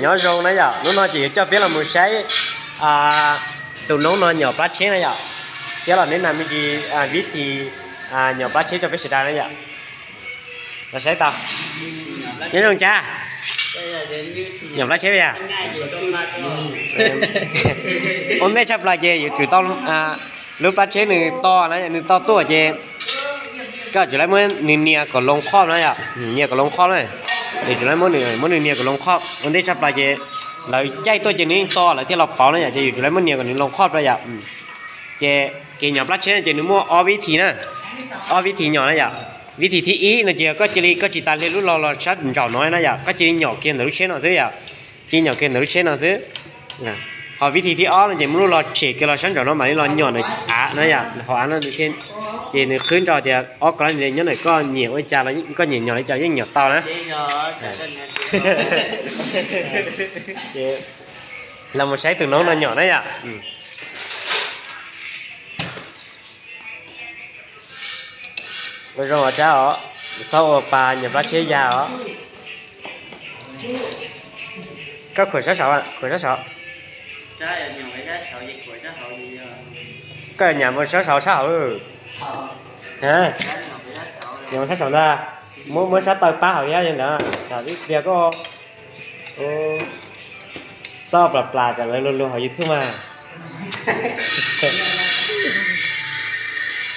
Nyob zoo na yom, hnub no ces yuav coj peb los mus saib tus noob no nyom plab tsheb na yom, thiab los neb na me ntsis vib thi nyom plab tsheb rau peb sawv daws na yom. Los saib tau. Nyob zoo Tsab, nyom plab tsheb yom. Ua ntej tshaj plaws ces yuav tsum tau lub plab tsheb nws to na, nws to tuaj ces koj tsum laib muab nws nias kom loo khob na yom, nias kom loo khob na. Yuav tsum laib muab nws nias kom loo khob. Ua ntej tshaj plaws ces lawv caij tuaj ces nws yeej to lawv thiaj los pauv na yom, ces yuav tsum laib muab nias kom nws loo khob rau yom. Ces kev nyom plab tsheb no ces nws muaj ob vib thi na, ob vib thi nyom na yom. Vib thi thib ib no ces koj cia li koj tsis tas hliv lub log los sab nraum no na yom, koj cia li nyom kiag ntawm lub tsheb no xwb yom, cia li nyom kiag ntawm lub tsheb no xwb. Ho vib thi thib ob no ces muab lub log tshem kiag los sab nraum no mam li los nyom ntawm av na yom, hauv av no ces nws qhwb nrog tias ob ko nyob ntawm koj nyiam ua cas los koj nyiam nyom li cas yeej nyom tau na. Ces los mus saib tus noob no nyom na yom. Ua zoo os Tsab os, txhob ua pa nyom plab tsheb ya os. Koj khuam sab saud, khuam sab saud. Koj nyam mus sab saud sab hauv. Nyam mus sab saud ntag. Muab, muab sab taw pab hauv thiab li ntawd, tsam ib pliag koj txhob plam plam tsam lawv luag luag hauv YouTube mas.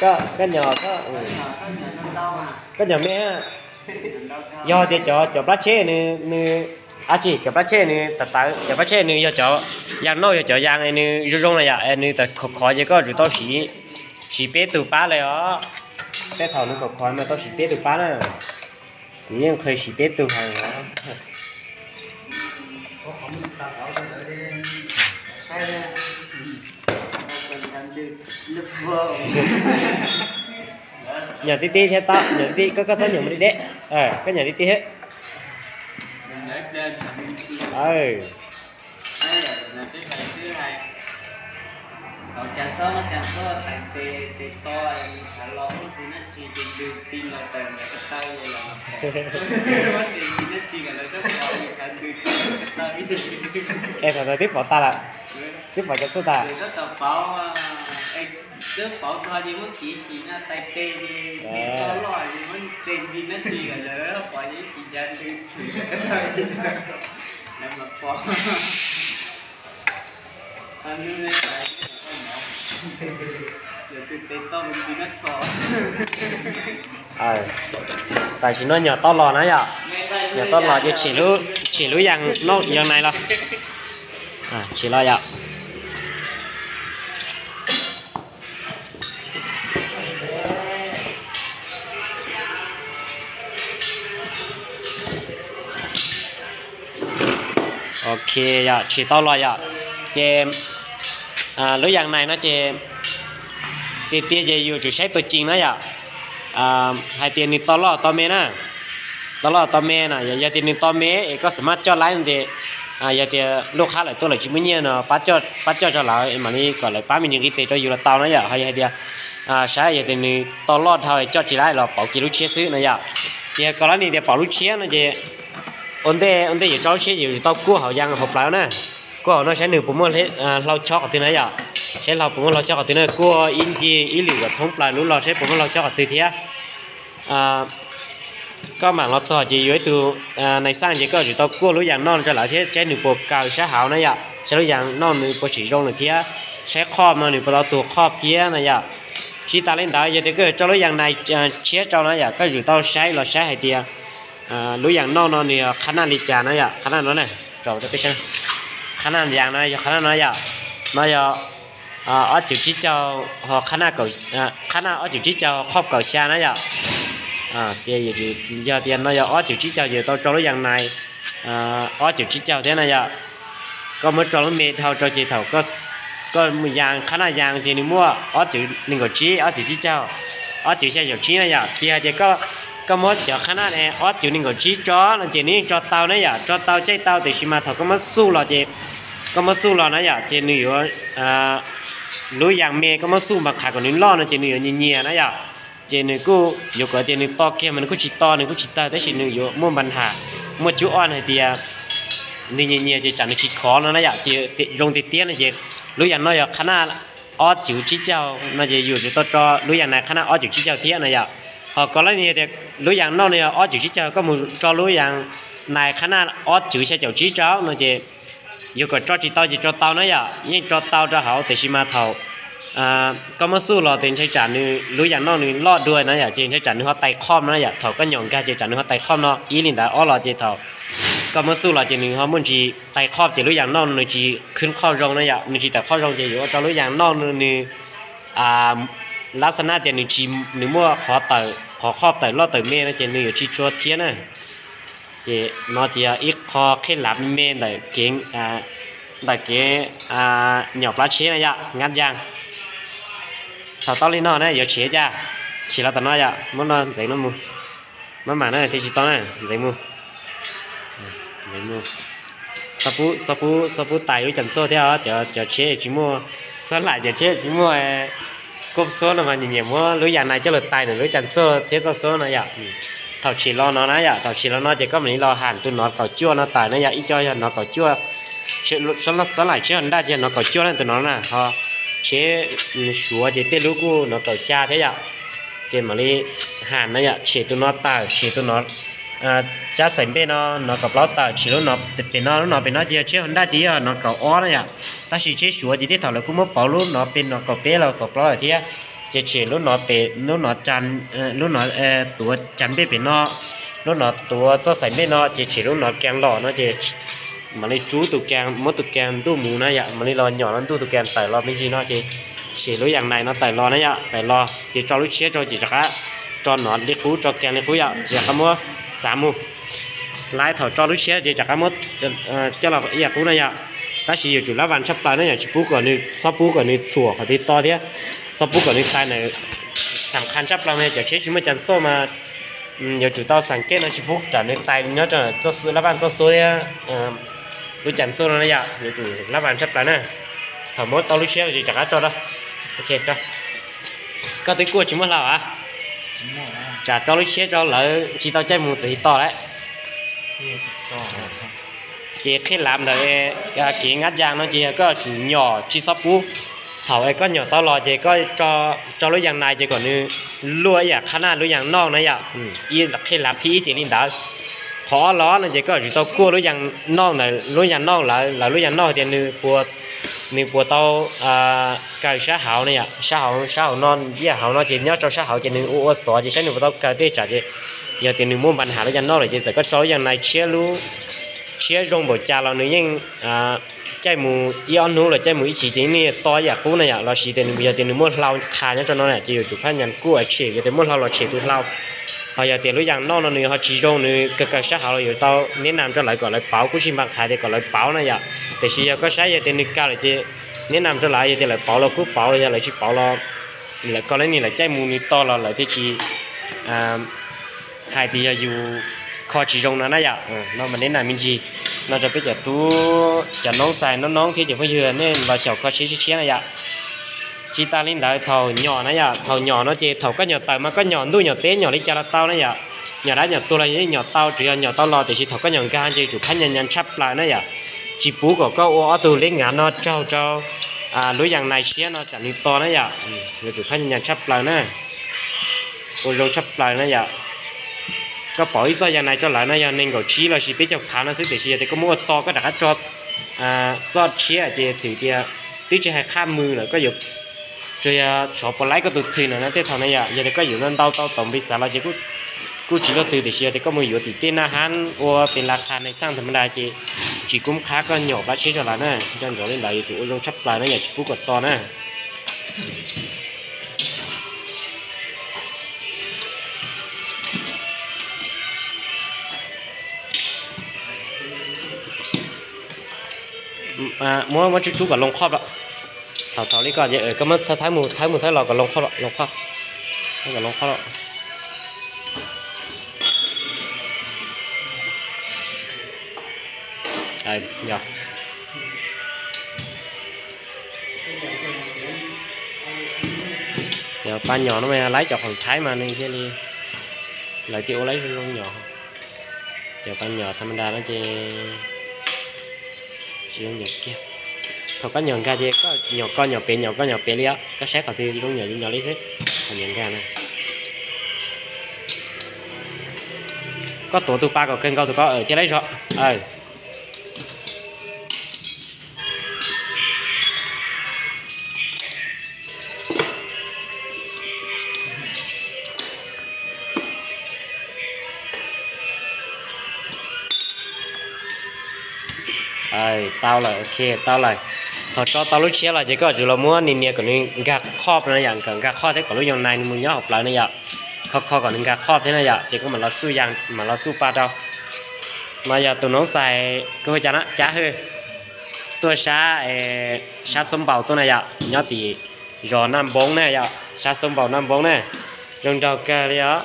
Koj, koj nyom, koj nyom me. Yog tias cov, cov plab tsheb nws, nws, ab tsi, cov plab tsheb nws tawv tawv, cov plab tsheb nws yog cov yas nauj, yog cov yas nws zoo zoo na yom, nws tawv khov khov ces koj yuav tsum tau siv, siv peb tug pab li os. Tej thaum nws khov khov mas tau siv peb tug pab na. Kuv yeej qhia siv peb tug heev os. Nyom tib tib thiab tau, nyom tib tib, koj, koj txhob nyom mus deb deb, koj nyom tib tib thiab. Es thaum ntawd twb pov tas lawm, twb pov cov txuj tas. Tam sim no nyom tau los na yom, nyom tau los ces tshem lub yas noj yas nais los, tshem los yom. Ok, yog tshem tau los yom, ces lub yas nais no ces tiag tiag ces yus tsum saib tus cees na yom, hais tias nws to loj to me na, to loj to me na, yog tias nws to me es koj xam maj coj laib no ces yog tias lub qhab lawm tuaj lawm tsis muaj nyiaj no pab coj rau lawv mam li kom lawv pab me ntsis nqi tes rau yus los tau na yom. Ho yog hais tias saib yog tias nws to loj dhau coj tsis laib los pauv kiag lub tshiab xwb na yom. Ces kom lab nis tias pauv lub tshiab no ces ua ntej, ua ntej yuav tso lub tshiab ces yuav tsum tau kuaj hauv yas hauv plawv na. Kuaj hauv no saib nws puas muaj hlau chob qhov twg na yom, saib hlau puas muaj hlau chob qhov twg na, kuaj ib ncig ib lwm kom thoob plaws lub log saib puas muaj hlau chob qhov twg thiab. Koj mam los txog ces yuav ib tug nais xaj ces koj yuav tsum tau kuaj lub yas noj rau lawv thiab saib nws puas kaw sab hauv na yom, saib lub yas noj nws puas tsim zoo lawm thiab, saib khob no nws puas tau tus khob thiab na yom. Tsis tas li ntawd yog tias koj yuav tso lub yas nais tshiab rau na yom, koj yuav tsum tau saib los saib hais tias lub yas noj no nws yog qhab naj li cas na yom, qhab naj no na, qhab naj yas no yog qhab naj no yom, no yog ob cum tsib caug, ho qhab naj ob cum tsib caug khob kaum xya na yom. Ces yog tias no yog ob cum tsib caug ces tau tso lub yas nais ob cum tsib caug thiab na yom. Koj muab tso lub me dhau rau ces thaum koj yas qhab naj yas ces nws muaj ob cum nees nkaum tsib, ob cum tsib caug, ob cum xya caum tsib na yom. Ces hais tias koj muab cov qhab naj ob cum nees nkaum tsib tso no ces nws yeej tso tau na yom, tso tau caij tau, tiam sis mas thaum koj muab xuj los ces, koj muab xuj los na yom ces nws yuav, lub yas me koj muab xuj npas qhav kom nws loj no ces nws yuav nyias nyias na yom. Ces nws kuj yuav kom tias nws to kiag mas nws kuj tsis to, nws kuj tsis tawg, tab sis nws yuav muaj npas ham, muaj cub oj hais tias nws nyias nyias ces tsam nws tsis khov no na yom, ces zoo tiag tiag no ces lub yas noj yog qhab naj ob cuv tsib caug no ces yus yuav tsum tau tso lub yas nais qhab naj ob cuv tsib caug thiab no yom. Ho koj leej niag tias lub yas noj no yog ob cuv tsib caug, koj mus tso lub yas nais qhab naj ob cuv xya caum tsib rau no ces yuav kom tso tsis tau ces tso tau na yom, yeej tso tau rau hauv, tiam sis mas thaum koj muab xuj los ces ntshai tsam nws lub yas noj nws loj dua na yom, ces ntshai tsam nws ho tais qhov no na yom, thaum koj nyom nkag ces tsam nws ho tais qhov no ib li ntawd. Ob los ces thaum koj muab xuj los ces nws ho muaj ntsis tais qhov ces lub yas noj nws tsis khwb qhov zoo na yom, nws tsis tawm qhov zoo ces yuav ua rau lub yas noj nws lab xa naj tias nws tsis, nws muaj qhov tawm, qhov qhov tawm loj tawm me no ces nws yuav tsis tshua thiab na. Ces no ces yog ib qho qheb lav me me ntawm kev, ntawm kev nyom plab tsheb na yom, ngab yaa. Thaum tau li no na yuav tshem cas? Tshem los tom no yom, muab no ntxeev no mus. Maj mam na, thiaj tsis tau na, ntxeev mus. Xob pub, xob pub tais lub cas ntxuaj thiab os, cov tsheb tsis muaj, xob laim cov tsheb tsis muaj kub xuab no mas nyiam nyiam muab lub yas nais coj los tais ntawm lub cas ntxuaj thiab txoj xuab no yom. Thaum tshem los no na yom, thaum tshem los no ces koj mam li los ham tus nov kaum cuaj no tawm na yom, ib co yog nov kaum cuaj, xob laim tsheb Honda ces yog nov kaum cuaj na tus no na, ho tsheb Suav ces tej lub kuj nov kaum xya thiab yom. Ces mam li ham na yom, tshem tus no tawm, tshem tus no, tsab xaim npej no nov kaum plaub tawm, tshem lub no, pem no, lub no pem no ces yog tsheb Honda ces yog nov kaum ob na yom. Tab sis tsheb Suav ces tej thaum lawv kuj muab pauv lub no pem nov kaum peb los kaum plaub lawm thiab. Ces tshem lub no pem, lub no, lub no tuav cas npej pem no, lub no tuav txoj xaim npej no ces tshem lub no kas los no ces mam li tsub tus kas, muab tus kas ntuj mus na yom, mam li los nyom los ntuj tus kas tawm los me ntsis no ces tshem lub yas nais no tawm los na yom, tawm los ces tso lub tshiab rau ces rov qab tso nov li qub, tso kas li qub yom, ces rov qab muab xav mus. Lawv thaum tso lub tshiab ces rov qab muab coj los ib yam qub na yom. Tab sis yuav tsum lab vas tshaj plaws na yom, tsis pub kom nws, txhob pub kom nws txhuam qhov twg to thiab, txhob pub kom nws tais na. Xam qha tshaj plaws mas cov tsheb tsis muaj cas ntxuaj mas yuav tsum tau xam kej no, tsis pub ram nws tais nyob rau lab vas txoj xuab thiab lub cas ntxuaj no na yom, yuav tsum lab vas tshaj plaws na. Thaum muab tau lub tshiab ces rov qab tso rau. Koj twb kuaj tsis muaj hlau a? Tsam tso lub tshiab rau lawv tsis tau caij mus txawm tos lawm. Ces qhib lav ntawm kev ngab yaa no ces yog koj tsum nyom tsis txhob pub. Thaum es koj nyom tau los ces koj tso lub yas nais ces kom nws luaj ib yam qhab naj lub yas noj na yom. Ib qhib lav thib ib ces li ntawd. Qhov ob los no ces koj yuav tsum tau kuaj lub yas noj ntawm lub yas noj lawv, lawv lub yas noj tias nws puas tau kaw sab hauv na yom, sab hauv, sab hauv no, ib yam hauv no ces nyob rau sab hauv ces nws ua ua xov ces saib nws puas tau kaw tej tsam ces yog tias nws muaj npa has lub yas noj lawm ces txawm koj tso lub yas nais tshiab lub, tshiab zoo npaum cas los nws yeej caij mus ib ob hnub los caij mus ib chim ces yeej to ib yam qub na yom. Los sis tias nws yog tias nws muaj hlau qha nyob rau no na ces yuav tsum phab nyas kuaj tshem, yog tias muaj hlau los tshem tus hlau. Ho yog tias lub yas noj no nws ho tsis zoo, nws kaw kaw sab hauv los yuav tau neb nam rau lawv kom lawv pauv, kuj tsis npa qha tias kom lawv pauv na yom. Tiam sis yog koj saib yog tias nws kaw lawm ces neb nam rau lawv, yog tias lawv pauv los kuj pauv, yog lawv tsis pauv los lawv koj leej niam lawv caij mus nws to los lawv thiaj tsis hais tias yog yus kho tsis zoo no na yom. No mas neb nam me ntsis no rau peb cov tub cov noob xais noob noob thiab cov phooj ywg nej los xyaum kho tsheb tshiab tshiab na yom. Tsis tas li ntawd thaum nyom na yom, thaum nyom no ces thaum koj nyom tawm mas koj nyom ntuj nyom teb nyom li cas los tau na yom. Nyom dab nyom tuag los yeej nyom tau, tsuas yog nyom tau los tiam sis thaum koj nyom nkag ces yuav tsum phab nyas nyas tshaj plaws na yom. Tsis pub kom koj ua ob tug leb ngav no raug rau lub yas nais tshiab no tsam nws to na yom. Yuav tsum phab nyas nyas tshaj plaws na, ua zoo tshaj plaws na yom. Koj pauv ib txoj yas nais rau lawv no yog nees nkaum tsib los sis peb caug phav no xwb, tiam sis yog tias koj muab ua to koj rov qab tso txoj tshiab ces txhais tias twb tsis hais qhab mws lawm koj yuav tsuas yog tsov puas laib koj tus thwm no na tej thaum na yom. Yog tias koj yuav ntau tau tom npis xav los ces kuj tsis luaj twg, tiam sis yog tias koj mus yuav tim tej naj hab ua pes las qha neeg xaj tham ma das ces tsis kub qhab koj nyom plab tsheb rau lawv na. Nco ntsoov li ntawd yuav tsum ua zoo tshaj plaws na yom, tsis pub kom to na. Muab, muab tsub tsub kom loo qhov. Thaum, thaum li ko ces koj muab thawb mus thawb mus thawb los kom loo qhov, loo qhov, kom loo qhov. Yog cov pa nyom no mas laib cov khoom Thaib mas nws thiaj li, lawv thiaj ua laib zoo zoo nyom. Cov pa nyom tham ma das no ces Tsis zoo nyom kiag. Thaum koj nyom nkag ces koj nyom koj nyom pem nyom koj nyom pem li os, koj saib qhov twg zoo nyom ces nyom li xwb. Qhov nyom nkag na. Koj tuav tus pa kom kawg nkaus tus pa thiaj laib zog. Tau lawm, ok, tau lawm. Thaum tso tau lub tshiab los ces koj yuav tsum los muab nias nias kom nws nkag qhov no yom, kom nkag qhov thiab kom lub yoov nais nws mus nyob hauv plawv na yom. Kho kho kom nws nkag qhov thiab na yom, ces koj mam los xuj pa rau. No yog tus noob xais kuv hu cas na, Cav Hwj, tuaj sab, sab Xoob Npaus tuaj na yom, nyob tim zos Naj Npoob na yom, sab Xoob Npaus Naj Npoob na. Zoo nraug kawg li os.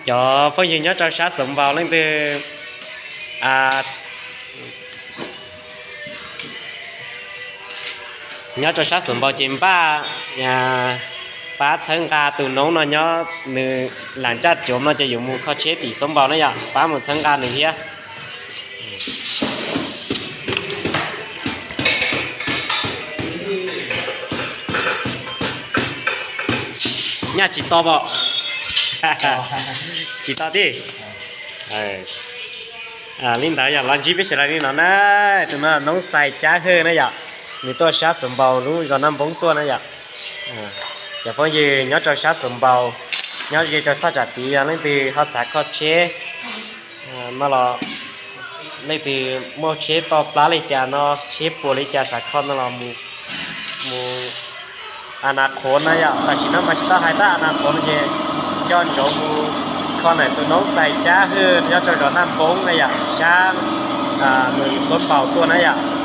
Cov phooj ywg nyob rau sab Xoob Npaus leej twg nyob rau sab Xoob Npaus ces npaj pab txhawb nqa tus noob no nyob, nws lam ncaj cuav no ces yuav mus kho tsheb tim Xoob Npaus na yom, pab mus txhawb nqa nws thiab. Nyaj tsis to pom? Tsis to tij. Li ntawd yog los ntsib peb sawv daws li no na. Tus no noob xais Cab Hwj na yom, nws tuaj sab Xus Npaus lub zos Naj Npoob tuaj na yom. Cov phooj ywg nyob rau sab Xus Npaus, nyob ze rau thaj tsam tid yog leej twg ho xav kho tsheb no los, leej twg muaj tsheb toj plab li cas no, tsheb puas li cas xav kho no los mus, mus a na qhuav na yom. Tam sim no mas tsis tau hais tab a na qhuav no ces nco ntsoov mus kho ntawm tus noob xais Cab Hwj nyob rau zos Naj Npoob na yom, sab Xus Npaus tuaj na yom.